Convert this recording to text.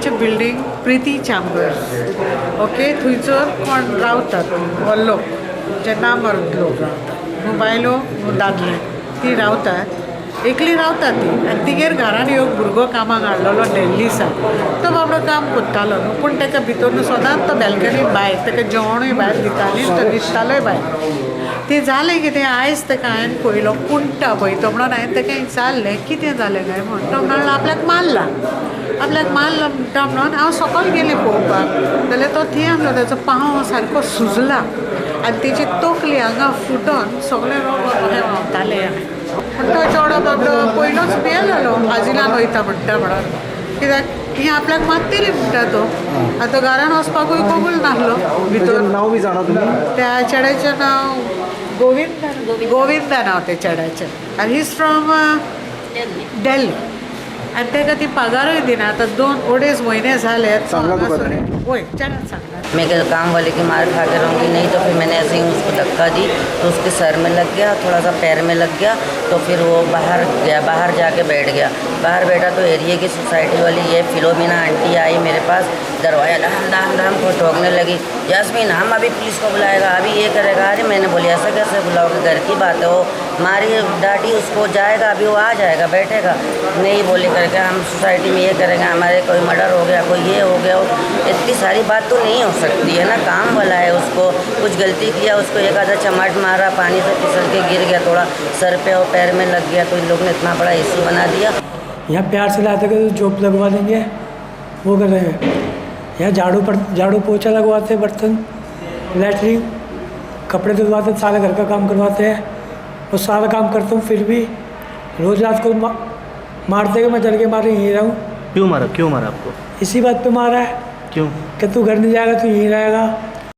आमची बिल्डींग प्रिती चॅम्बर्स. ओके, थंयसर कोण रावतात हो लोक जे नामर्द लोक रावतात, न्हू बायलो न्हू दादले, ती रावतात, एकली रावतात ती. आनी तिगेर घरान एक भुरगो कामाक हाडलेलो दिल्ली सावन, तो बाबडो काम करतालो न्हू, पूण ताका भितर न्हू सदांच तो बॅल्कनीत भायर ताका जेवणूय भायर दिताली, तो न्हिदतालोय भायर. तें जालें कितें, आयज ताका हांवें पळयलो कुंटा पळय तो म्हणून हांवें ताका विचारलें कितें जालें काय म्हूण. तो म्हणलो आपल्याक मारला, आपल्याक मारला म्हणटा म्हणून. हांव सकयल गेलें पळोवपाक जाल्यार तो थंय आसलो, ताचो पांव सारको सुजला आनी तेची तकली हांगा फुटोन सगळें रगत अशें व्हांवतालें. पूण तो चेडो बाबडो पयलोच भियेलेलो आजिलान वयता म्हणटा म्हणून, कित्याक ही आपल्याक मारतली म्हणटा तो. आतां घरान वचपाकूय कबूल नासलो भितर. नाव बी जाणा तुमी? त्या चेड्याचें नांव गोविंद, गोविंदा नांव त्या चेड्याचें, आनी he is from Delhi. आनी ताका ती पगारूय दिना आतां 2-2.5 म्हयने जाले. सांगला तुका ताणें? वय, चेड्यान सांगला. मैं कल काम वाले की मार खा के रहूँगी नहीं, तो फिर मैंने ऐसे ही उसको धक्का दी तो उसके सर में लग गया, थोड़ा सा पैर में लग गया, तो फिर वो बाहर गया, बाहर जाके बैठ गया. बाहर बैठा तो एरिया की सोसाइटी वाली ये फिलोमिना आंटी आई मेरे पास, दरवाज़ा धाम धाम धाम को ठोकने लगी, यास्मीन हम अभी पुलिस को बुलाएगा, अभी ये करेगा. अरे मैंने बोली ऐसा कैसे बुलाओगे, घर की बात है. वो मारी डांटी उसको, जाएगा अभी वो आ जाएगा बैठेगा नहीं बोले करके, हम सोसाइटी में ये करेंगे, हमारे कोई मर्डर हो गया, कोई ये हो गया, इतनी सारी बात तो नहीं हो सकती है ना. काम वाला है, उसको कुछ गलती किया, उसको एक आधा चमाट मारा, पानी से फिसल के गिर गया, थोड़ा सर पे और पैर में लग गया, तो इन लोग ने इतना बड़ा इशू बना दिया. यहाँ प्यार से लाते तो जॉब लगवा देंगे, वो कर रहे हैं. यहाँ झाड़ू पर झाड़ू पोछा लगवाते हैं, बर्तन लैटरिन कपड़े धुलवाते हैं, सारे घर का काम करवाते हैं. वो सारा काम करता हूँ, फिर भी रोज़ रात को मारते हैं. मैं डर के मारे यहीं रहूँ. क्यों मारा, क्यों मारा आपको? इसी बात पे मारा है। क्यों? कि तू घर नहीं जाएगा, तू यहीं रहेगा.